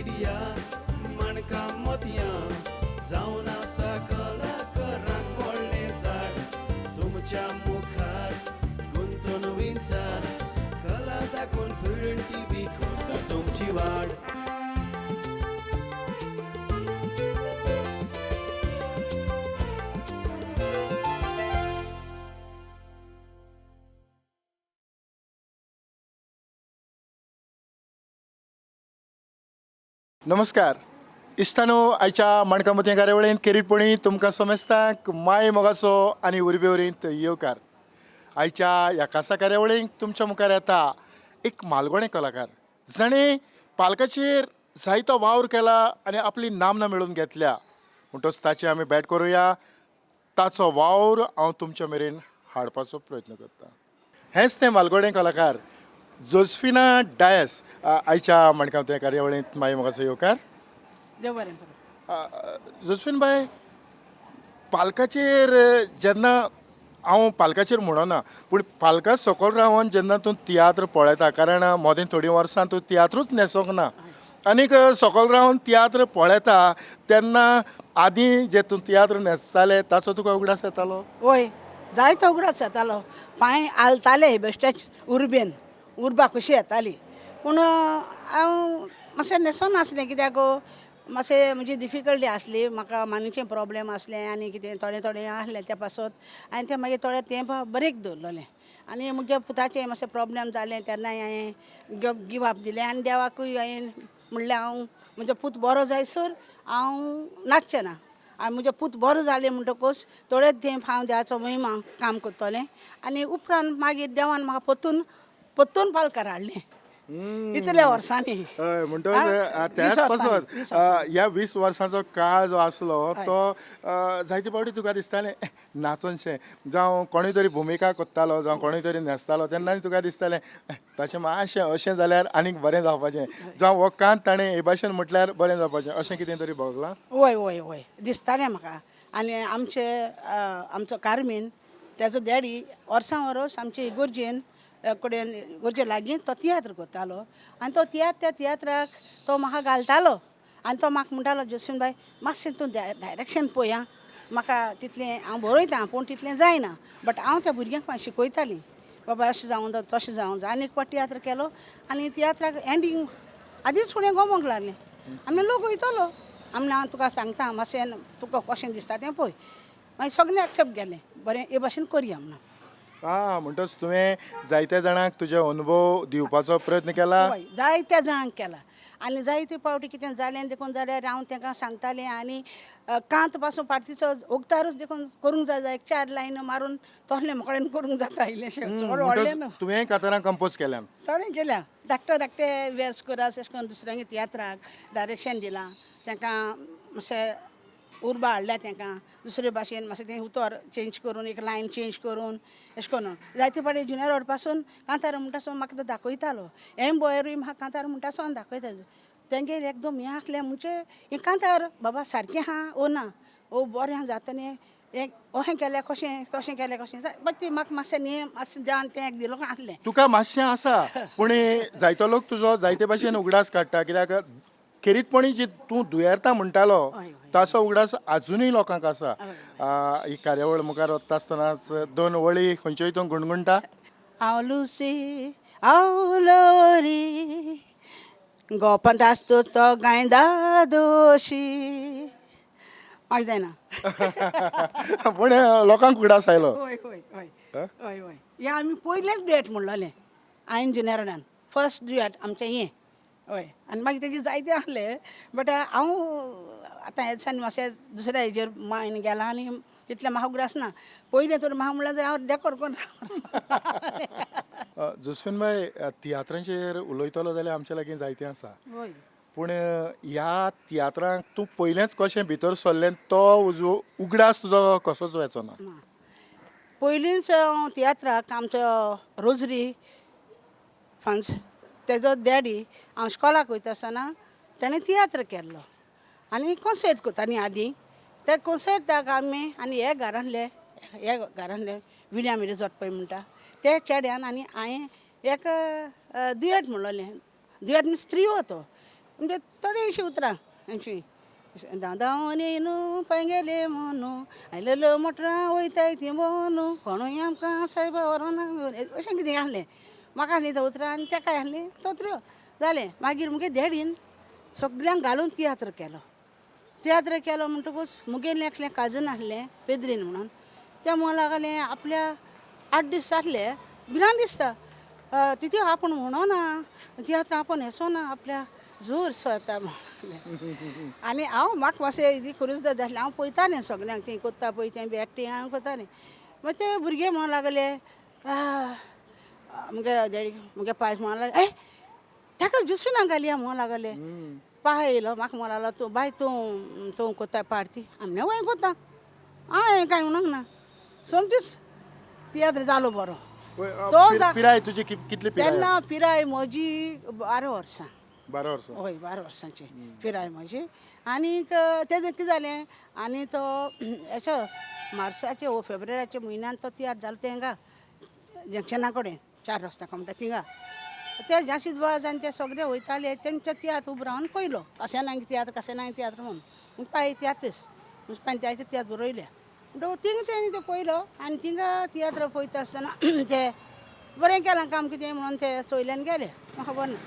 Media माणकां मोतयां जावन आसा कलाकारांक व्हडलें झाड तुमच्या मुखार गुंतून विंचार कला दाखोवन प्रुडंट टीव्ही करता तुमची वाड. नमस्कार इश्टानो, आयच्या माणकां मोतयां कार्यावळींत खेरीतपणी तुमकां समेस्तांक माय मोगाचो आनी उर्बेवरींत येवकार. आयच्या ह्या खासा कार्यावळींत तुमच्या मुखार येता एक मालगोणे कलाकार जाणें पालकाचेर जायतो वावर केला आनी आपली नामना मेळोवन घेतल्या. म्हणटच ताची आमी भेट करुया. ताचो वावर हांव तुमच्या मेरेन हाडपाचो प्रयत्न करता. हेंच तें मालगोणे कलाकार जोजफिना डायस. आयच्या माणकां मोतयां कार्यावळींत माय मोगाचो येवकार. देव बरें करूं. जोजफीन बाय, पालकाचेर जेन्ना हांव पालकाचेर म्हणना पूण पालका सकयल रावन जेन्ना तूं तियात्र पळयता, कारण मदीं थोडीं वर्सां तूं तियात्रूच न्हेसोंक ना आनीक सकयल रावन तियात्र पळयता तेन्ना आदीं जे तूं तियात्र न्हेसताले ताचो तुका उगडास येतालो? वय, जायतो उगडास येतालो. पांय हालताले बेश्टेच उर्बेन, उर्बा कशी येताली. पूण हांव मातशें न्हेसोन आसलें कित्याक मातशें म्हजी डिफिकल्टी आसली, म्हाका मानीचें प्रोब्लेम आसलें आनी कितें थोडें थोडें आसलें त्या पासत. आनी तें मागीर थोडें तेंप ब्रेक दवरलेलें आनी म्हज्या पुताचें मातशें प्रोब्लेम जालें तेन्नाय हांवें गिव अप दिलें आनी देवाकूय हांवें म्हणलें हांव म्हजो पूत बरो जायसर हांव नाचचें ना. आनी म्हजो पूत बरो जालें म्हणटकूच थोडे तेंप हांव देवाचो महिमा काम करतलें आनी उपरांत मागीर देवान म्हाका परतून परतून पालकार हाडलें इतल्या वर्सांनी. हय, म्हणटकच त्याच पासत ह्या 20 वर्सांचो काळ जो आसलो तो जायते फावटी तुका दिसतालें नाचोनशें, जावं कोणूय तरी भुमिका करतालो, जावं कोणूय तरी न्हेसतालो तेन्ना तुका दिसतालें ताचें मातशें अशें जाल्यार आनीक बरें जावपाचें, जावं हो कांत ताणें हे भाशेन म्हटल्यार बरें जावपाचें, अशें कितें तरी भोगलां? वय वय वय, दिसतालें म्हाका. आनी आमचे आमचो कार्मीन तेजो डॅडी वर्सां वरोस आमचे इगोर्जेन कडेन इगोर्जे लागीं तो तियात्र करतालो आनी तो तियात्र त्या तियात्राक तो म्हाका घालतालो आनी तो म्हाका म्हणटालो, जोसफीन बाय मातशें तूं डायरेक्शन पळय आं, म्हाका तितलें हांव बरयतां पूण तितलें जायना, बट हांव त्या भुरग्यांक मातशें शिकयतालीं, बाबा अशें जावंक जाय तशें जावंक जाय. आनी एक फावट तियात्र केलो आनी तियात्राक एंडींग आदींच फुडें गोमोंक लागलें. आमी लोक वयतलो आमी हांव तुका सांगता मातशें तुका कशें दिसता तें पळय. मागीर सगळें एक्सेप्ट केलें, बरें हे भाशेन करया म्हणून. आं, म्हणटच तुवें जायत्या जाणांक तुजे अनुभव दिवपाचो प्रयत्न केला? हय, जायत्या जाणांक केला आनी जायते फावटी कितें जालें देखून जाल्यार हांव तांकां सांगतालें आनी कांत पासून पार्टीचो उगतारूच देखून करूंक जाय, एक 4 लायन मारून तसलें म्हाका करूंक जाता इल्लेशें. चड व्हडलें न्हू. तुवें कांतारां कंपोज केल्या? थोडें केल्या, धाकटे धाकटे वेर्स कोरास अशें करून दुसऱ्यांक तियात्राक डायरेक्शन दिलां, तांकां मातशें उर्बा हाडल्या, तांकां दुसरे भाशेन मातशें तें उतर चेंज करून एक लायन चेंज करून अशें करून जायते फावटी जुनियर रोड पासून कांतार म्हणटा आसतना म्हाका तो दाखयतालो, एम बॉयरूय म्हाका कांतार म्हणटा आसतना दाखयतालो. तेंगेर एकदम हें आसलें म्हणजे हें कांतार बाबा सारकें आहा ओ ना, ओ बरें आहा जाता न्ही, हें अशें केल्यार कशें तशें केल्यार कशें, बट ती म्हाका मातशें न्ही मातशें देवान तें एक दिलो आसलें. तुका मातशें आसा पूण जायतो लोक तुजो जायते भाशेन उगडास काडटा, कित्याक खेरीतपणी जी तूं दुयेंता म्हणटालो ताचो उगडास आजुनूय लोकांक आसा. ही कार्यावळ मुखार वता आसतनाच 2 वळी खंयच्योय तूं गुणगुणटा? हांव लुसी हांव लोरी गोपांत आसतो तो गायदा दोशी. म्हाका जायना पूण लोकांक उगडास आयलो. हय हय हय हय हय, हें आमी पयलेंच डुएट म्हणलोलें हांवें जुनियरान, फर्स्ट डुएट आमचें हें. हय, आनी मागीर तेजे जायते आसले बट हांव आतां ह्या दिसांनी मातशें दुसऱ्या हेजेर मायन गेलां आनी तितलें म्हाका उगडास ना. पयलें तर म्हाका म्हणल्यार जाल्यार हांव डेकोर करून. जोसफीन बाय, तियात्रांचेर उलयतलो जाल्यार आमचे लागीं जायतें आसा, पूण ह्या तियात्रांक तूं पयलेंच कशें भितर सरलें तो उगडास तुजो कसोच वचो ना? पयलींच तियात्राक आमचो रोजरी फंस तेजो डॅडी हांव इस्कॉलाक वयता आसतना तेणें तियात्र केल्लो आनी कोंसेर्त करतालीं आदीं. त्या कोंसेर्ताक आमी आनी हे घरांतले हे घरांतले विलियम रिजॉर्ट पळय म्हणटा त्या चेड्यान आनी हांवें एक दुयेट म्हणलोलें. दुयेट मिन्स त्रियो तो. म्हणजे थोडीशीं उतरां अशीं दादावनी न्हू पांगेले मोनू आयलेलो मोटरां वयताय ती मोनू कोणूय आमकां सायबा व्हरोना अशें कितें आसलें. म्हाका आसलीं तो उतरां आनी तेकाय आसलीं तोत्र्यो जालें. मागीर मुगे डॅडीन सगल्यांक घालून तियात्र केलो. तियात्र केलो म्हणटकूच मुगेलें एकलें काजन आसलें पेद्रीन म्हणून, तें म्हणूंक लागलें आपल्या 8 दीस जातले भिरांत दिसता तितू आपूण म्हणोना तियात्र आपूण हेसोना आपल्या जोर सो येता म्हणलें. आनी हांव म्हाका मातशें इदी करूच जालें, हांव पळयतालें सगल्यांक तीं कोत्ता पळय तें बी एक्टींग हांव करतालें. मागीर ते भुरगे म्हणूंक लागले मुगे डॅडी मुगे पायस म्हणूंक लागले ए ताका जुस्फिना घालया म्हणूंक लागले. पाय येयलो म्हाका म्हणूंक लागलो तूं बाय तूं तूं कोत्ता पार्टी आमने वय कोत्ता हांवें कांय म्हणूंक ना. सोमतीच तियात्र जालो बरो. तो पिराय तुजी कितली? तेन्ना पिराय म्हजी 12 वर्सां. 12 वर्सां? हय 12 वर्सांची पिराय म्हजी. आनीक तेजें कितें जालें आनी तो हेचो मार्साचे वो फेब्रुवाराच्या म्हयन्यान तो तियात्र जालो तेंगा जंक्शना कडेन 4 रस्त्या म्हणटा थिंगा. ते जाशीद वाज आनी ते सगळे वयताले तेंच्या तियात्र उबो रावन पयलो कशें तियात्र कशें तियात्र म्हणून पाय तियात्रीस पायन जायते तियात्र बरयल्या म्हणटकूच थिंगा तेणी तो पयलो आनी थिंगा तियात्र पळयता आसतना ते बरें केलां काम कितें म्हणून ते चोयल्यान गेले म्हाका खबर ना.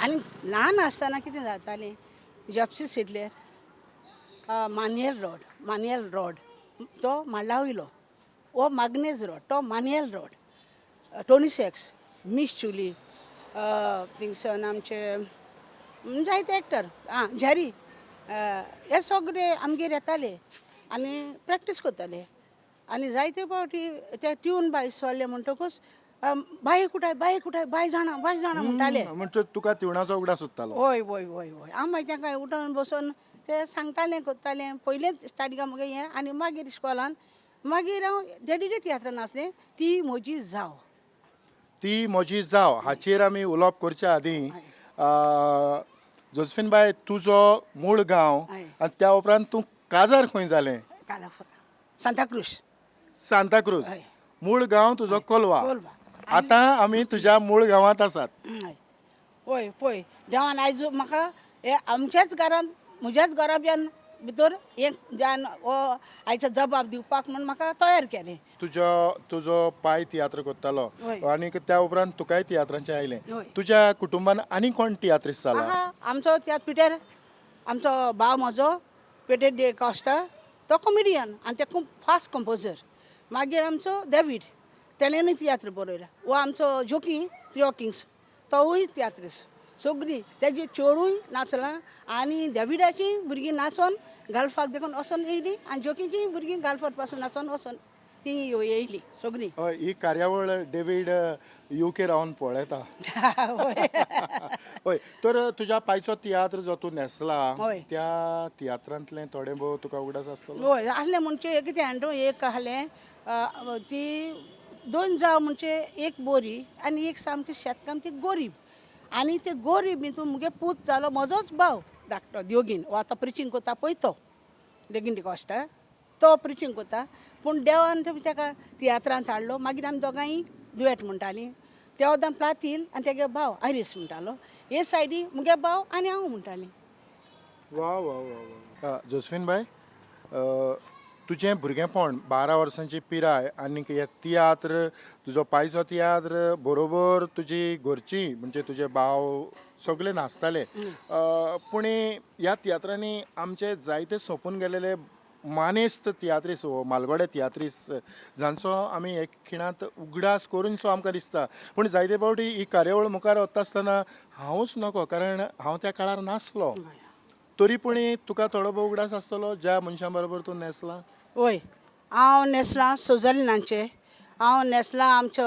आनी ल्हान आसतना कितें जातालें जेप्सी सिडलेर मान्यल रोड, मान्यल रोड तो मांडला वयलो, हो मागनेज रोड तो मान्यल रोड, टोनी सेक्स, मिस चुली, थिंगसन आमचे जायते एक्टर आं झेरी हे सगळे आमगेर येताले आनी प्रॅक्टीस करताले. आनी जायते फावटी ते ट्यून बाय सोल्ले म्हणटकूच बाय कुठाय बाय कुठाय बाय जाणा बाय जाणा म्हणटाले. म्हणजे तुका तिवणाचो उगडास उरतालो? हय हय हय हय. हांव मागीर तांकां उठोवन बसून ते सांगतालें करतालें. पयलेंच स्टार्टिंगाक मुगे हें आनी मागीर इस्कॉलान मागीर हांव डॅडीगे तियात्रान आसलें. ती म्हजी जाव, ती म्हजी जाव हाचेर आमी उलोवप करच्या आदीं जोजफीन बाय तुजो मूळ गांव आनी त्या उपरांत तूं काजार खंय जालें? कालाफुरा, सांताक्रूज. सांताक्रूज मूळ गांव तुजो कोलवा. आतां आमी तुज्या मूळ गांवांत आसात. हय पळय देवान आयज म्हाका हे आमच्याच घरान म्हज्याच घराब्यान भितर हें देवान हो आयचो जबाब दिवपाक म्हूण म्हाका तयार केलें. तुजो तुजो पाय तियात्र करतालो आनी त्या उपरांत तुकाय तियात्रांचें आयलें. तुज्या कुटुंबान आनी कोण तियात्रिस्त जाला? आमचो तियात्र पिटर, आमचो भाव म्हजो पिटर डे कॉस्टा, तो कॉमेडियन आनी ते खूब फास्ट कंपोजर. मागीर आमचो डेवीड, तेणेनूय तियात्र बरयला. वो आमचो जोकी त्रियो किंग्स, तोवूय तियात्रिस्त. सगळीं तेजी चेडूय नाचलां आनी डेविडाची भुरगीं नाचोन गाल्फाक देखून वचोन येयलीं आनी जोकीची भुरगीं गाल्फार पासून नाचोन वचोन ती येयली सगळीं. हय, ही कार्यावळ डेवीड युके रावन पळयता. हय, तर तुज्या पायचो तियात्र जो तूं न्हेसला त्या तियात्रांतलें थोडें भोव तुका उगडास आसतलो? हय आसलें. म्हणजे कितें हाडून एक आसलें ती दोन जाव म्हणजे एक बोरी आनी एक सामकी शेतकाम ती गोरीब. आनी ते गोरीब हितून मुगे पूत जालो म्हजोच भाव धाकटो दियोगीन, हो आतां प्रिचींग करता पळय तो देगीन डिकॉस्टा, तो प्रिचींग करता. पूण देवान तेका तियात्रांत हाडलो. मागीर आमी दोगांय दुयेट म्हणटालीं. त्या वदान प्लातील आनी तेगे भाव आयरीस म्हणटालो. हे सायडी मुगे भाव आनी हांव म्हणटालीं. वा वा वा वा. जोजफीन बाय, तुजें भुरगेंपण 12 वर्सांची पिराय आनी हे तियात्र तुजो पायचो तियात्र बरोबर तुजी घरची म्हणजे तुजे भाव सगळे नाचताले, पूण ह्या तियात्रांनी आमचे जायते सोंपून गेलेले मानेस्त तियात्रिस्त हो मालगोडे तियात्रिस्त जांचो आमी एक खिणांत उगडास करून सो आमकां दिसता. पूण जायते फावटी ही कार्यावळ मुखार वता आसतना हांवूच नको, कारण हांव त्या काळार नासलो. तरी पूण तुका थोडो भोव उगडास आसतलो ज्या मनशां बरोबर तूं न्हेसला? हय, हांव न्हेसलां सोजलिनांचें, हांव न्हेसलां आमचो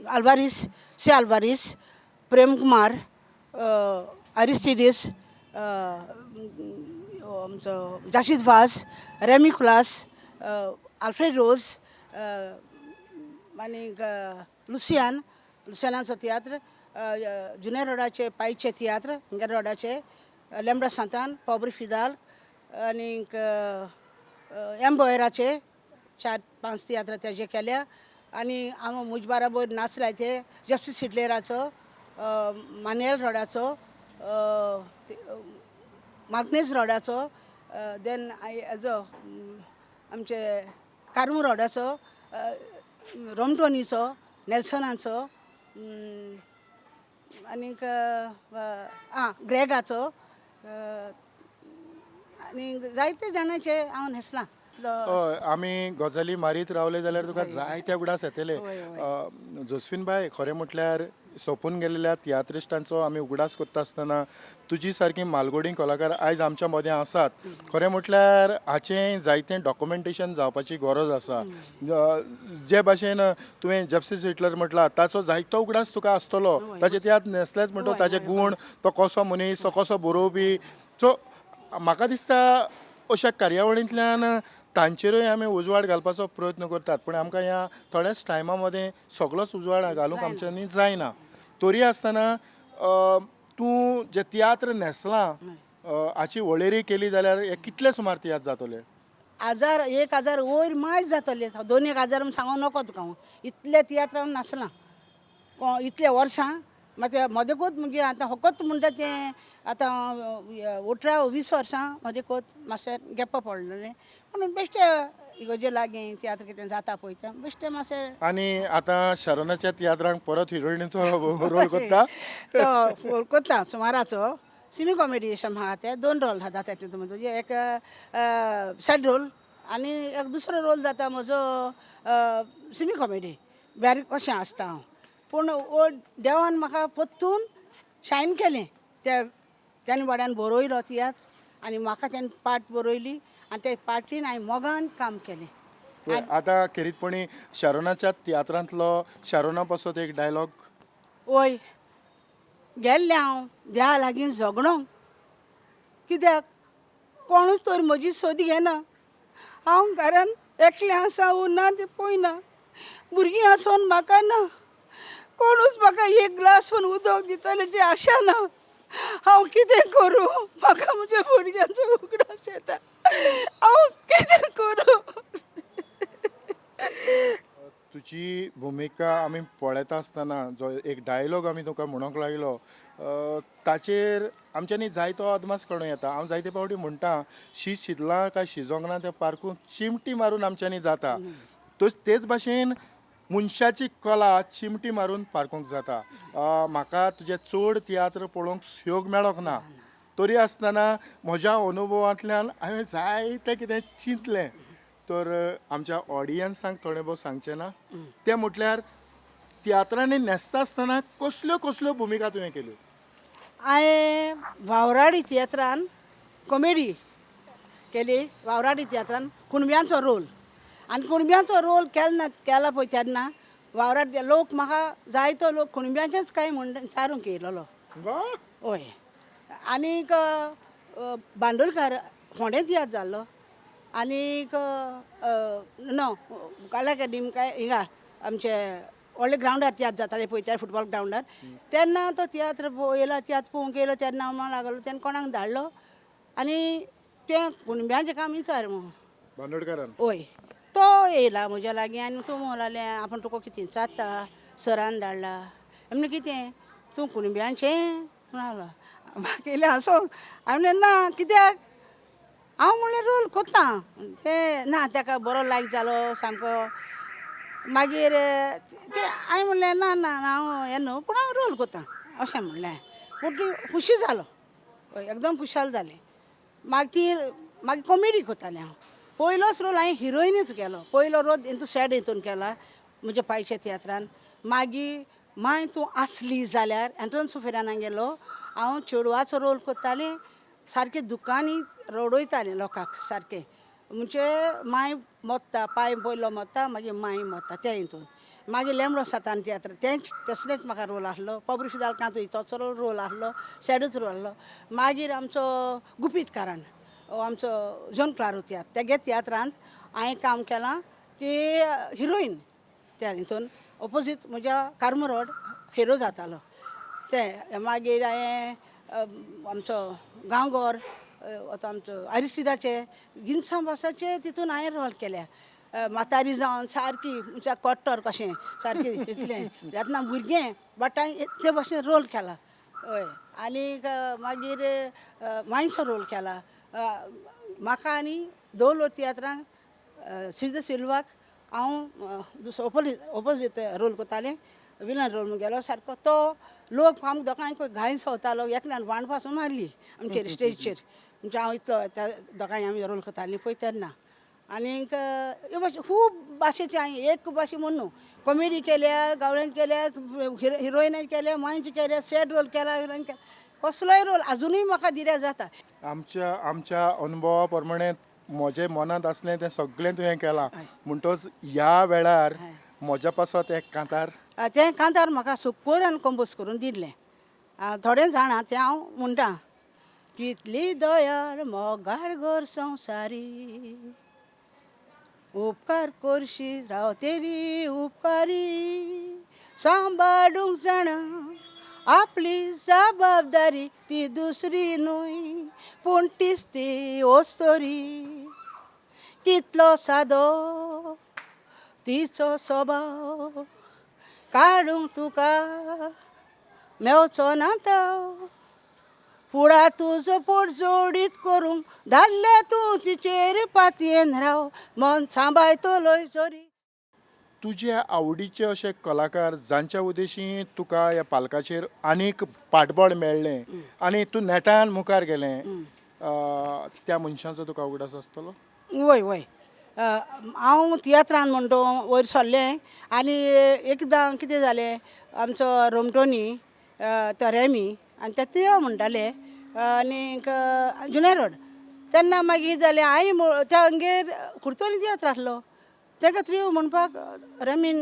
आल्वारीस, सी आल्वारीस, प्रेमकुमार, आरिस्टिडीस, आमचो जाशीद वास, रेमी कुलास, आल्फ्रेड रोज, आनीक लुसियान, लुसियानाचो तियात्र, जुनियर रोडाचे पायचे तियात्र, हिंगर रोडाचे, लेमडा सांतान, पोब्री फिदाल, आनीक एम बोयराचे 4-5 तियात्र तेजे केल्या. आनी हांव म्हजे बाराबर नाचलाय ते जेप्सी सिडलेराचो, मानुएल रोडाचो, माग्नेज रोडाचो, देन हेजो आमचे कार्मू रोडाचो, रोमटोनीचो, नेल्सनाचो, आनीक आं ग्रेगाचो, आनी जायते जाणांचे हांव न्हेसलां. हय, आमी गजाली मारीत रावले जाल्यार तुका जायते उगडास येतले. जोस्फीन बाय, खरें म्हटल्यार सोंपून गेल्ल्या तियात्रिस्टांचो आमी उगडास करता आसतना तुजी सारकी मालगोडी कलाकार आयज आमच्या मदें आसात. खरें म्हटल्यार हाचें जायतें डॉक्युमेंटेशन जावपाची गरज आसा. जे भाशेन तुवें जेप्सी सिटलर म्हटलां ताचो जायतो उगडास तुका आसतलो, ताचे तियात्र न्हेसलेच म्हणटो ताचे गूण, तो कसो मनीस, तो कसो बरोवपी. सो म्हाका दिसता अशा कार्यावळींतल्यान तांचेरूय आमी उजवाड घालपाचो प्रयत्न करतात, पूण आमकां ह्या थोड्याच टायमा मदें सगळोच उजवाड घालूंक आमच्यांनी जायना. तरी आसतना तूं जे तियात्र न्हेसलां हाची वळेरी केली जाल्यार हे कितले सुमार तियात्र जातले? 1000 1000 वयर मायज जातले, 2-1000 म्हूण सांगूंक नको तुका हांव, इतले तियात्र हांव नासलां इतले वर्सां. मागीर मदेकूच म्हणजे आतां फकत म्हणटा तें आतां 18-20 वर्सां मदेकूच मातशें गॅप पडलेलें, पूण बेश्टे इगर्जे लागीं तियात्र कितें जाता पळय तें बेश्टें मातशें. आनी आतां शरणाच्या तियात्रांक परत हिरोइनीचो रोल करता? तो करता सुमाराचो सिमी कॉमेडी अशें आहा, ते 2 रोल जाता तितून म्हजो, एक सॅड रोल आनी एक दुसरो रोल जाता म्हजो सिमी कॉमेडी बारीक कशें आसता हांव. पूण देवान म्हाका परतून शायन केलें, त्या तेन्ना वाड्यान बरयलो तियात्र आनी म्हाका तेणें पार्ट बरयली आनी त्या पार्टीन हांवें मोगान काम केलें. आतां खेरीतपणी शारोनाच्या तियात्रांतलो शारोना पासत एक डायलॉग. वय, गेल्लें हांव देवा लागीं झगडोंक, कित्याक कोणूच तर म्हजी सोद घेना, हांव घरान एकलें आसा उरना तें पळयना, भुरगीं आसोन म्हाका ना, कोणूच म्हाका एक ग्लास पण उदक दितले जी आशा ना. हांव कितें करूं, म्हाका म्हज्या भुरग्यांचो उगडास येता, हांव कितें करूं. तुजी भुमिका आमी पळयता आसतना जो एक डायलॉग आमी तुका म्हणूंक लागलो ताचेर आमच्यांनी जायतो अदमास करूं येता. हांव जायते फावटी म्हणटा शीत शिजलां काय शिजोंक ना तें पारकून चिमटी मारून आमच्यांनी जाता, तेच भाशेन मनशाची कला चिमटी मारून पारकूंक जाता. म्हाका तुजे चड तियात्र पळोवंक सुयोग मेळोंक ना, तरी आसतना म्हज्या अनुभवांतल्यान हांवें जायतें कितें चिंतलें. तर आमच्या ऑडियन्सांक थोडें भोव सांगचें ना, तें म्हटल्यार तियात्रांनी न्हेसता आसतना कसल्यो कसल्यो भुमिका तुवें केल्यो? हांवें वावराडी तियात्रान कॉमेडी केली, वावराडी तियात्रान कुणब्यांचो रोल, आनी कुणब्यांचो रोल केला केला पळय तेन्ना वावराडी लोक म्हाका जायतो लोक कुणब्यांचेच कांय म्हण चारूंक येयलेलो. हय, आनीक बांदोलकार फोंडें तियात्र जाल्लो, आनीक नो कला अकादमी काय हिंगा आमचे व्हडले ग्रावंडार तियात्र जाताले पळय त्या फुटबॉल ग्रावंडार, तेन्ना तो तियात्र येयलो, तियात्र पळोवंक येयलो तेन्ना हांव लागलो, तेन्ना कोणाक धाडलो आनी तें कुणब्यांचें काम विचार म्हूण बांदोडकारान. हय, तो येयला म्हज्या लागीं आनी तूं म्हणूंक लागलें आपूण तुका कितें चात्ता सरान धाडला. म्हणलें कितें तूं कुणब्यांचें म्हणलो, म्हाका येयलें हांसो. हांवें म्हणलें ना कित्याक, हांव म्हणलें रोल कोत्ता तें ना ताका बरो लायक जालो सामको. मागीर तें हांवें म्हणलें ना ना हांव हें न्हू, पूण हांव रोल कोत्ता अशें म्हणलें. पूण ती खुशी जालो, एकदम खुशाल जालें. मागीर ती मागीर कॉमेडी कोत्तालें हांव. पयलोच रोल हांवें हिरोइनूच केलो, पयलो रोल हितून सॅड हितून केला म्हज्या पायच्या तियात्रान. मागीर माय तूं आसली जाल्यार एंटोन सुफेरान गेलो, हांव चेडवाचो रोल कोत्तालें, सारकें दुकांनी रडयतालें लोकांक सारकें, म्हणजे माय मोत्ता पांय पयलो मोत्ता मागीर माय मोत्ता त्या हितून. मागीर लेमडो सातान तियात्र तेंच तसलेच म्हाका रोल आसलो, पोब्री फिदाल्कांतूय तसो रोल आसलो, सॅडूच रोल आसलो. मागीर आमचो गुपीतकारान आमचो जॉन क्लारो तियात्र, तेगे तियात्रांत हांवें काम केलां ती हिरोइन, त्या हितून ओपोजीट म्हज्या कार्मोरोड हिरो जातालो तें. मागीर हांवें आमचो गांवघर आतां आमचो आरिस्तिदाचे जिनसां भासाचे तितून हांवें रोल केल्या. म्हातारी जावन सारकी म्हणजे कट्टर कशें सारकें इतलें येतना भुरगें बट हांवें ते भशेन रोल केला. हय आनीक मागीर मांयचो रोल केला. म्हाका आनी दवलो तियात्रान सिद्ध सिल्वाक हांव दुसरो ओपोजीट रोल करतालें, विलन रोल मुगेलो सारको. तो लोक आमकां दोगांयक घायन सोवतालो, एकल्यान वाण पासून मारली आमचेर स्टेजीचेर. म्हणजे हांव इतलो त्या दोगांय आमी रोल करतालीं पळय तेन्ना. आनीक हे भाशेन खूब भाशेचे हांवें एक भाशे म्हूण न्हू, कॉमेडी केल्या, गावळ्यान केल्या, हिरोइनान केल्या, मांयची केल्या, सॅड रोल केला, हिरोइन केला, कसलोय रोल आजुनूय म्हाका दिल्यार जाता. आमच्या आमच्या अनुभवा प्रमाणे म्हजे मनांत आसलें तें सगळें तुवें केलां, म्हणटच ह्या वेळार म्हज्या पासत एक कांतार. तें कांतार म्हाका सुकोरान कंपोज करून दिल्लें. थोडें जाणां तें हांव म्हणटा. कितली दयाळ मोगाळ घर संवसारी, उपकार करशी राव तेरी उपकारी, सांबाळूंक जाणा आपली जबाबदारी, ती दुसरी न्हय पूण तीच ती ओस्तरी. कितलो सादो तिचो स्वभाव, काडूंक तुका मेवचो ना तो, फुडा तुजो पोट जोडीत करूंक धाडले तूं तिचेर पातयेन राव, मन सांबाळटलोय जरी. तुजे आवडीचे अशे कलाकार जांच्या उद्देशी तुका ह्या पालकाचेर आनीक पाठबळ मेळ्ळें आनी तूं नेटान मुखार गेलें, त्या मनशांचो तुका उगडास आसतलो? वय वय, हांव तियात्रान म्हणटा वयर सरलें आनी एकदां कितें जालें, आमचो रोमटोनी तो रेमी आनी ते तियो म्हणटाले आनीक जुनियर रोड. तेन्ना मागीर जालें हांवें तांगेर कुर्तोली तियात्र आसलो, ताका त्रियो म्हणपाक रेमीन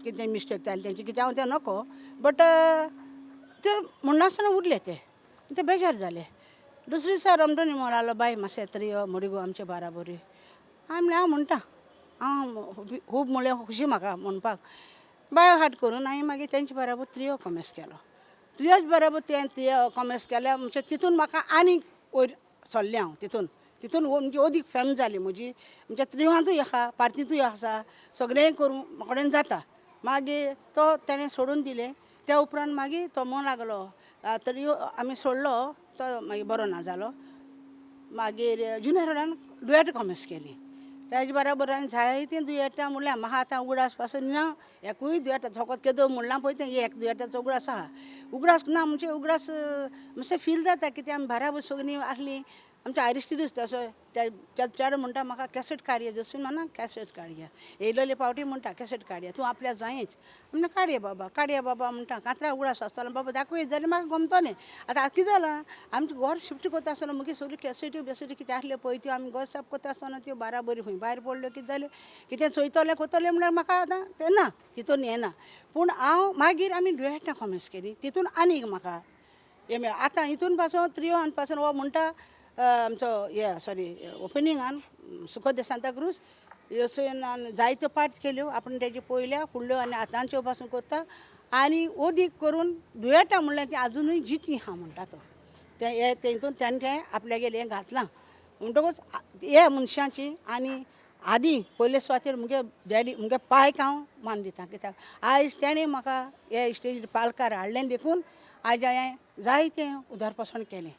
कितें मिस्टेक जाली तेंची, कितें हांव तें नको, बट ते म्हणनासतना उरले ते, ते बेजार जाले. दुसरे दिसा रोमटोनी म्हणालो, बाय मातशें त्रियो मोडी गो आमचे बाराबरी. हांवें म्हणलें हांव म्हणटा, हांव खूब म्हणलें खुशी म्हाका म्हणपाक. बाय हाट करून हांवें मागीर तेंचे बराबर त्रियो कॉमेस केलो. त्रियोच बराबर तें त्रियो कॉमेस केल्या म्हणजे तितून म्हाका आनीक वयर सरलें हांव. तितून तितून म्हणजे अदीक फेम जाली म्हजी, म्हणजे त्रिवांतूय आसा, पार्तींतूय आसा, सगळें करूं म्हाका कडेन जाता. मागीर तो तेणें सोडून दिलें. त्या उपरांत मागीर तो म्हणूंक लागलो त्रियो आमी सोडलो, तो मागीर बरो ना जालो. मागीर जुनियर रोडान डुयेट कॉमेस केली, तेजे बराबर हांवें जायतीं दुयेंतां म्हणल्यार म्हाका आतां उगडास पासून ना एकूय दुयेंत फकत केदो म्हणलां पळय तें एक दुयेंताचो उगडास आहा. उगडास ना म्हणजे उगडास मातशें फील जाता कित्याक आमी बाराबर सगळीं आसलीं. आमच्या आरिस्टिदूस तसो त्या चेडो म्हणटा म्हाका कॅसेट काडया, जसून म्हणा कॅसेट काडया, येयलेले पावटी म्हणटा कॅसेट काडया, तूं आपल्या जायच म्हणटा काडया बाबा, काडया बाबा म्हणटा. कांतरा उगडास आसतालो बाबा दाखयत जाल्यार म्हाका गमतलें. आतां कितें जालां, आमचें घर शिफ्ट करता आसतना मागीर सगळ्यो कॅसेट्यो बेसेट्यो कितें आसल्यो पळय त्यो आमी घर साफ करता आसतना त्यो बाराबरी खंय भायर पडल्यो, कितें जालें कितें चोयतलें करतलें म्हणल्यार म्हाका आतां तें ना, तितून येना. पूण हांव मागीर आमी डुयेटां कॉमेस केली, तितून आनीक म्हाका हें. आतां हितून पासून त्रियोन पासून हो म्हणटा आमचो हे सॉरी ओपनिंगान सुखद सांताक्रूज यशोन जायत्यो पार्ट केल्यो आपण तेज्यो पयल्या फुडल्यो आनी आतांच्यो पासून करता. आनी ओदीक करून दुयेटां म्हणल्यार ती आजुनूय जिती आहा म्हणटा तो, तें हे तेतून तेणें तें आपल्यागेर हें घातलां. म्हणटकूच हे मनशाची आनी आदी पयले सुवातेर मुगे डॅडी मुगे पायक हांव मान दिता, कित्याक आयज तेणें म्हाका हे स्टेजीर पालकार हाडलें देखून आयज हांवें जायतें उदारपसण केलें.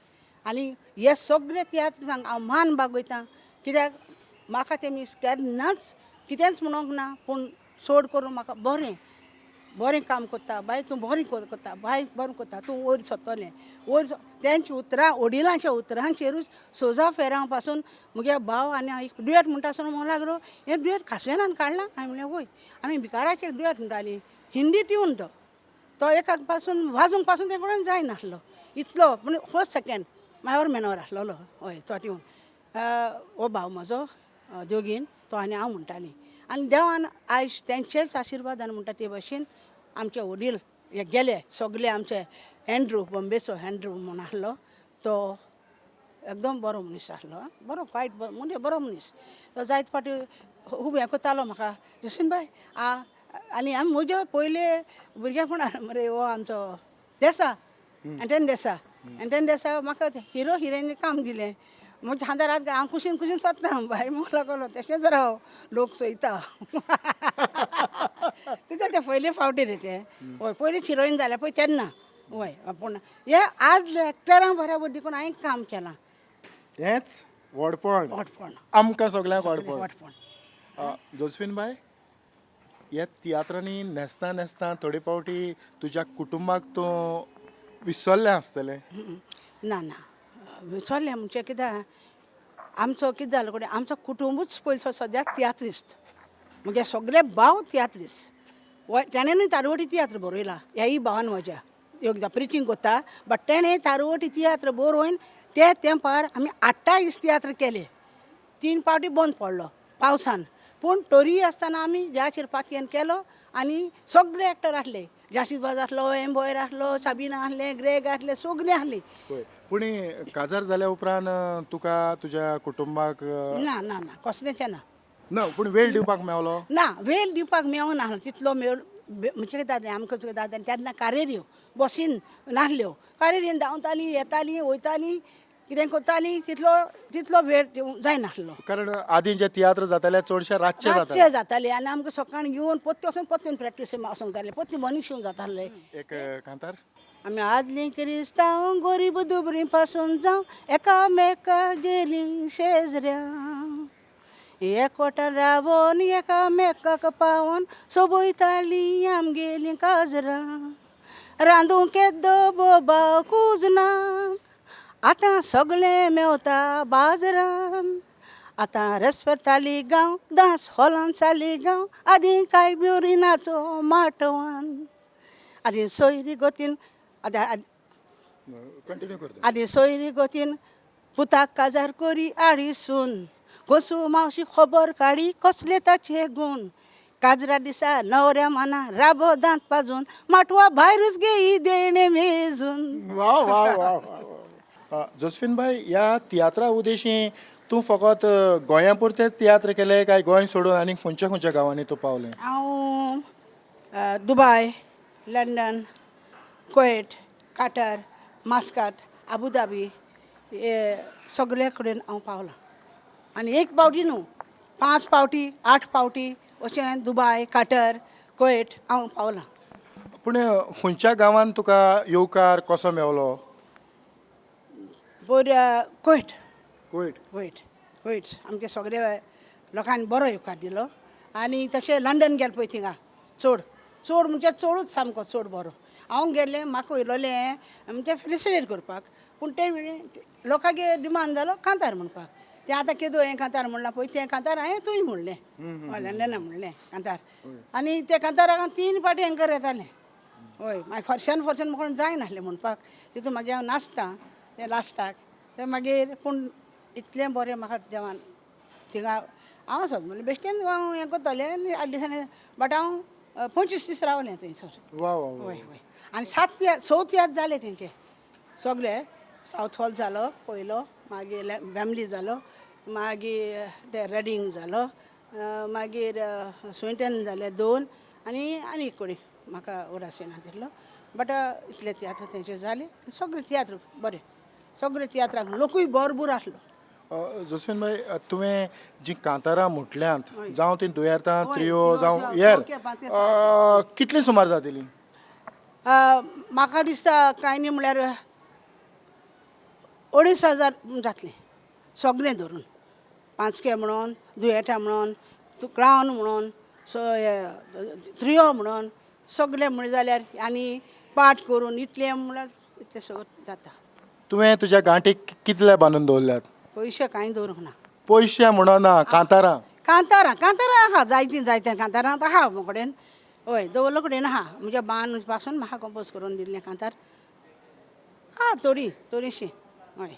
आनी हे सगळे तियात्र सांग हांव मान बागयता, कित्याक म्हाका तेमी केन्नाच कितेंच म्हणूंक ना, पूण चड करून म्हाका बरें बरें काम करता बाय, तूं बरें करता बाय, बरें करता तूं, वयर सरतलें वयर. तेंच्या उतरां वडिलांच्या उतरांचेरूच सोजा फेरां पासून मुगे भाव आनी हांव एक दुयेंत म्हणटा आसतना म्हणूंक लागलो, हें दुयेंत खासवेनान काडलां. हांवें म्हणलें वय, आमी भिकाराचें दुयेंत म्हणटालीं, हिंदी ट्यून तो, तो एकाक पासून वाजूंक पासून ते कडेन जायनासलो इतलो, पूण फर्स्ट सेकेंड मायर मेनोर आसलेलो. हय तो ट्यून हो भाव म्हजो देवगीन तो आनी हांव म्हणटालीं. आनी देवान आयज तेंचेच आशिर्वादान म्हणटा ते भशेन आमचे वडील हे गेले सगळे. आमचे एंड्रू बॉम्बेचो एंड्रू म्हूण आसलो, तो एकदम बरो मनीस आसलो, बरो वायट म्हणजे बरो मनीस. तो जायते फावटी खूब हें करतालो म्हाका, जसीन बाय आनी आमी म्हज्या पयले भुरगेपणार मरे हो आमचो देसा, एंटन देसा, एंटन देसा म्हाका हिरो हिरोईन काम दिलें. म्हणजे खांदार हात हांव कुशीन कुशीन सोदता बाय मोला कोलो तशेंच राव लोक चोयता. तितून ते पयले फावटी रे ते, हय पयलीं हिरोईन जालें पळय तेन्ना, हय. पूण हे आज एक्टरां बराबर देखून हांवें काम केलां. हेंच व्हडपण. व्हडपण. आमकां सगल्यांक व्हडपण. व्हडपण. जोजफीन बाय, ह्या तियात्रांनी न्हेसता न्हेसता थोडे फावटी तुज्या कुटुंबाक तूं विसरलें आसतलें. ना ना, विसरलें म्हणजे कित्याक आमचो कितें जालो कडेन आमचो कुटुंबूच पयसो सद्याक तियात्रिस्त, म्हगे सगळे भाव तियात्रिस्त. तेणें न्हय तारवटी तियात्र बरयला ह्याय भावान म्हज्या, एकदां प्रिचींग करता बट तेणें तारवटी तियात्र बरोवन ते तेंपार आमी 28 तियात्र केले. 3 फावटी बंद पडलो पावसान, पूण तरीय आसतना आमी देवाचेर पातयेन केलो आनी सगळे एक्टर आसले, जाशीद बाज आसलो, एम बॉयर आसलो, साबिना आसलें, ग्रेग आसले, सगळे आसली. पूण काजार जाल्या उपरांत तुका तुज्या कुटुंबाक ना ना ना कसलेंचें ना. ना, पूण वेळ दिवपाक मेवलो ना? वेळ दिवपाक मेवना तितलो मेळ. म्हणजे कितें जालें आमकां कितें जालें तेन्ना कारेऱ्यो बसीन नासल्यो, कारेरीन धांवतालीं येतालीं वयतालीं कितें करतालीं, तितलो तितलो वेळ जायनासलो. कारण आदीं जे तियात्र जाताले चडशे रातचे जाताले. रातचे जाताले आनी आमकां सकाळीं येवन पोत्ते वचून पोत्तून प्रॅक्टीस वचूंक जातालें, पोत्ते मॉर्निंग शिवून जातालें. एक कांतार. आमी आदलीं क्रिस्तांव गोरीब दुबरी पासून जावं एकामेकागेलीं शेजऱ्यां, एकवटान रावोन एकामेकाक पावोन सोबयतालीं आमगेलीं काजरां, रांदूंक केद्दो बोबाव कुजना, आतां सगळें मेवता बाजारान, आतां रेस्पेताली गांव डांस हॉलान चाली गांव, आदीं कांय ब्युरिनाचो माटवान, आदीं सोयरी गोतीन कंटिन्यू करता. आदीं सोयरी गोतीन पुताक काजार करी आडीसून, गोसू मावशी खबर काडी कसले ताचे गूण, काजरा दिसा नवऱ्या माना राबो दांत पाजून, माटवा भायरूच घेई देणें मेजून. वा वा वा वा. जोसफीन बाय, ह्या तियात्रा उद्देशी तूं फकत गोंया पुरतेच तियात्र केले काय गोंय सोडून आनी खंयच्या खंयच्या गांवांनी तूं पावलें? हांव Dubai, London, Kuwait, Qatar, Muscat, Abu Dhabi हे सगळे कडेन हांव पावलां. आनी एक पावटी न्हू, 5 फावटी 8 फावटी अशें दुबाय, काटर, कुवेट हांव पावलां. पूण खंयच्या गांवांत तुका येवकार कसो मेवलो? बऱ्या कुवेट. कुवेट. कुवेट, कुवेट आमगे सगळे लोकांनी बरो येवकार दिलो. आनी तशें लंडन गेलें पळय थिंगा चड चड म्हणजे चडूच सामको चड बरो. हांव गेल्लें, म्हाका वयलोलें म्हणजे फेलिसिटेट करपाक, पूण ते लोकांगे डिमांड जालो कांतार म्हणपाक. तें आतां केदो हें कांतार म्हणलां पळय तें कांतार हांवें थंय म्हणलें, लंडना म्हणलें कांतार. आनी त्या कांताराक 3 फावटी एंकर येतालें. हय, मागीर फर्शन फर्शन म्हाका जायनासलें म्हणपाक, तितून मागीर हांव नाचतां तें लास्टाक तें मागीर. पूण इतलें बरें म्हाका देवान थिंगा हांव सद म्हणलें बेश्टेन हांव हें करतलें आनी 8 दिसांनी, बट हांव 25 दीस रावलें थंयसर. वा वा. हय हय. आनी 7 तियात्र 6 तियात्र जाले तेंचे सगळे. सावथ हॉल जालो पयलो, मागीर बॅमली जालो, मागीर ते रेडींग जालो, मागीर सुंयटेन जाले 2, आनी आनी एक कडेन म्हाका उडास येना तितलो. बट इतले तियात्र तेंचे जाले, सगळे तियात्र बरे, सगळे तियात्रांक लोकूय भरपूर आसलो. जोसफीन बाय, तुवें जीं कांतारां म्हटल्यांत, जावं तीं दुयेंतां, त्रियो जावं हेर, कितलीं सुमार जातलीं? म्हाका दिसता कांय न्ही म्हणल्यार 2500 जातलीं सगळें धरून, पांचके म्हणून, दुयेंटां म्हणून, क्रावन म्हणून, त्रियो म्हणून, सगळें म्हणलें जाल्यार आनी पाट करून इतलें म्हणल्यार इतलें सगळें जाता. तुवें तुज्या गांठीक कितले बांदून दवरल्यात? पयशे कांय दवरूंक ना. पयशे म्हणून ना, कांतारां. कांतारां कांतारां आहा जायतीं जायतीं कांतारां आहा म्हजे कडेन. हय, दवरलो कडेन आहा, म्हज्या बान पासून म्हाका कंपोज करून दिल्लें कांतार आहा थोडीं थोडीशीं. हय.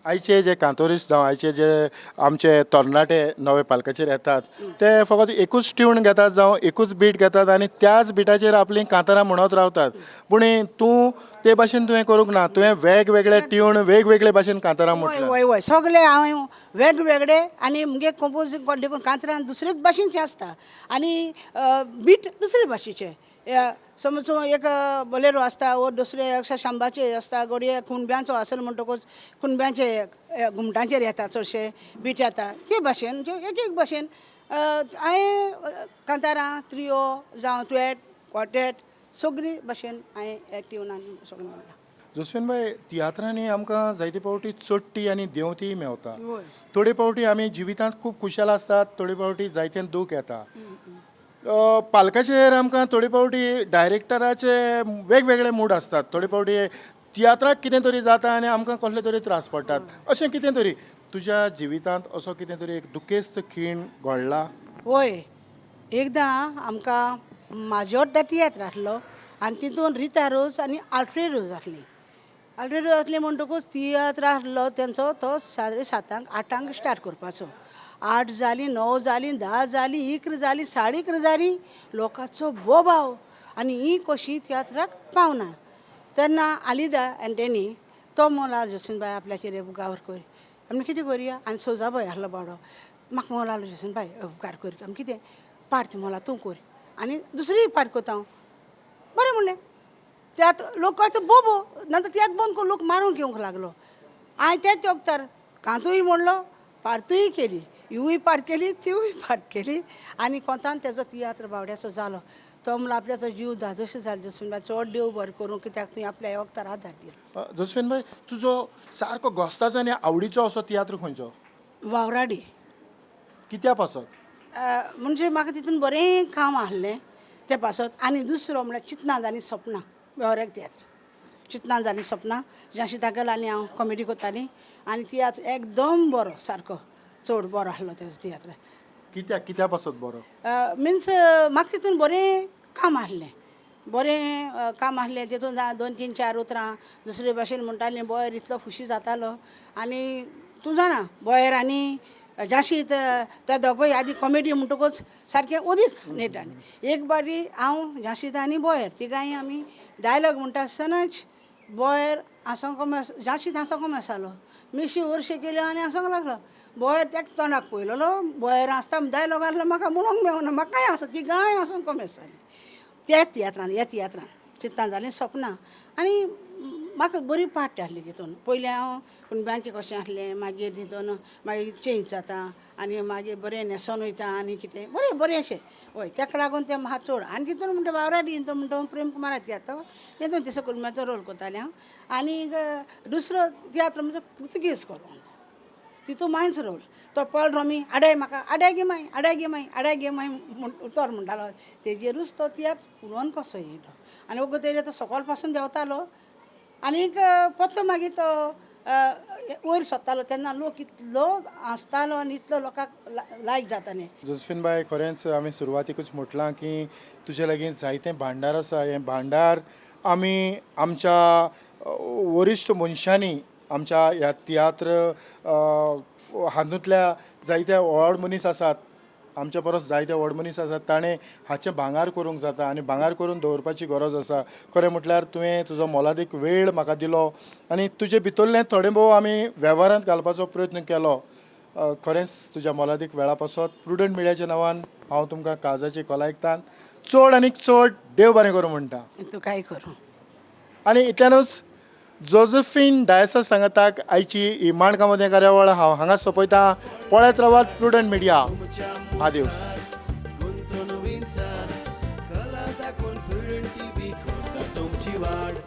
आयचे जे कांतोरिस्ट जावं आयचे जे आमचे तरणाटे नवे पालकाचेर येतात ते फकत एकूच ट्यून घेतात जावं एकूच बीट घेतात आनी त्याच बिटाचेर आपलीं कांतारां म्हणत रावतात. पूण तूं ते भाशेन तुवें करूंक ना, तुवें वेगवेगळे ट्यून वेगवेगळे भाशेन कांतारां म्हटल्यात. हय हय, सगळे हांवें वेगवेगळे आनी मुगे कंपोज देखून कांतरां दुसरेच भाशेनचें आसता आनी बीट दुसरे भाशेचे. समज एक बोलेरो आसता वो दुसरे एक शांबाचे आसता, घडये कुणब्यांचो आसल म्हणटकूच कुणब्यांचे घुमटांचेर येता चडशे बीट येता ते भाशेन, म्हणजे एक एक भाशेन हांवें कांतारां त्रियो जावं तुवेट क्वॉर्टेट सगळी भाशेन हांवें ट्युनान सगळें म्हणलां. जोस्फिन बाय, तियात्रांनी आमकां जायते फावटी चडटी आनी देंवतीय मेवता. थोडे फावटी आमी जिवितांत खूब खुशाल आसतात, थोडे फावटी जायते दूख येता. पालकाचेर आमकां थोडे फावटी डायरेक्टराचे वेगवेगळे मूड आसतात, थोडे फावटी तियात्राक कितें तरी जाता आनी आमकां कसले तरी त्रास पडटात. अशें कितें तरी तुज्या जिवितांत असो कितें तरी एक दुखेस्त खीण घडला? हय, एकदां आमकां माजोड्डा तियात्र आसलो आनी तितून रिता रोज आनी आल्फ्रेड रोज आसली. आल्फ्रेड रोज आसली म्हणटकूच तियात्र आसलो तेंचो तो 7:30 8 स्टार्ट करपाचो. 8 जालीं, 9 जालीं, 10 जालीं, 11 जालीं, 11:30 जालीं, लोकांचो बोबाव आनी ही कशी तियात्राक पावना. तेन्ना आलिदा एंटनी तो म्हणलो, जोस्फिन बाय आपल्याचेर उपकार कर, आमी कितें करुया. आनी सोजाबाय आसलो बावडो, म्हाका म्हणलो जोस्फिन बाय उपकार कर, आमी कितें पार्ट म्हणला तूं कर आनी दुसरी पार्ट करता हांव. बरें म्हणलें. त्यात लोकांचो बोबो नंतर तियात्र बंद करून लोक मारूंक येवंक लागलो. हांवें तेच वखदार कांतूय म्हणलो, पार्तूय केली, हिवूय पार्ट केली, तिवूय पार्ट केली आनी कोंतान तेजो तियात्र बावड्याचो जालो. तो म्हणलो आपल्याचो जीव धादोशी जालो जोस्फिन बाय, चड देव बरें करूं कित्याक तुवें आपल्या वखदार आदार दिलो. जोस्फिन बाय, तुजो सारको घोस्ताचो आनी आवडीचो असो तियात्र खंयचो? वावराडी. कित्या पासत? म्हणजे म्हाका तितून बरें काम आसलें तें पासत. आनी दुसरो म्हणल्यार चिंतना जालीं सपनां, वेव्हाराक तियात्र चिंतना जालीं सपनां, जाशी तागेलो आनी हांव कॉमेडी करतालीं आनी तियात्र एकदम बरो, सारको चड बरो आसलो तेजो तियात्र. कित्याक कित्या पासत बरो? मिन्स म्हाका तितून बरें काम आसलें, बरें काम आसलें तितून 2 3 4 उतरां दुसरे भाशेन म्हणटालीं. बोयर इतलो खुशी जातालो आनी तूं जाणा बोयर आनी जाशी त्या दोगूय आदी कॉमेडी म्हणटकूच सारकें ओदीक नेटान. एक बारी हांव जाशीत आनी बोयर तिगांय आमी डायलॉग म्हणटा आसतनाच बोयर हांसोंक जाशीत हांसोंक आसालो, मिशी वरशे केल्यो आनी हांसोंक लागलो. बोयर तेका तोंडाक पळयलेलो, बोयर आसता डायलॉग आसलो म्हाका म्हणूंक मेवना, म्हाकाय हांसो, तिगांय हांसोंक कमी आसतालीं त्या तियात्रान. ह्या तियात्रान चिंतना जालीं सपनां आनी म्हाका बरी पार्ट आसली तितून. पयलीं हांव कुणब्यांचें कशें आसलें, मागीर तितून मागीर चेंज जाता आनी मागीर बरें न्हेसोन वयता आनी कितें बरें बरें अशें. हय, तेका लागून तें म्हाका चड. आनी तितून म्हणटा वावराडी तो म्हणटा प्रेम कुमारा तियात्र, तितून तिसो कुणब्याचो रोल करतालें हांव. आनी दुसरो तियात्र म्हणजे पुर्तुगीज कोरून, तितून मायच रोल तो पॉल रॉमी आडाय म्हाका, आडाय गे माय, आडाय गे माय, आडाय गे माय म्हण उतर म्हणटालो. तेजेरूच तो तियात्र उलोवन कसो येयलो आनी वगत येयलो तो सकयल पासून देंवतालो आनीक परतो मागीर तो वयर सोदतालो. तेन्ना लोक इतलो हांसतालो आनी इतलो लोकांक लायक जातालें. जोस्फिन बाय, खरेंच हांवें सुरवातीकूच म्हटलां की तुजे लागीं जायतें भांडार आसा. हें भांडार आमी आमच्या वरिश्ठ मनशांनी, आमच्या ह्या तियात्र हातूंतल्या जायते व्हड मनीस आसात, आमच्या परस जायते व्हड मनीस आसात, ताणें हाचें भांगार करूंक जाता आनी भांगार करून दवरपाची गरज आसा. खरें म्हटल्यार तुवें तुजो मोलादीक वेळ म्हाका दिलो आनी तुजे भितरलें थोडें भोव आमी वेव्हारांत घालपाचो प्रयत्न केलो. खरेंच तुज्या मोलादीक वेळा पासत प्रुडंट मिडियाच्या नांवान हांव तुमकां काळजाची खोलायकतान चड आनीक चड देव बरें करूं म्हणटा. तुकाय करूं. आनी इतल्यानूच जोसेफीन डायसा सांगाताक आयची ही माणकां कार्यावळ हांव हांगा सोंपयता. पळयत रावात प्रुडंट मिडिया. आदिवस. गुंतून विंचार कला दाखोवन प्रुडंट टीव्ही करता तुमची वाड.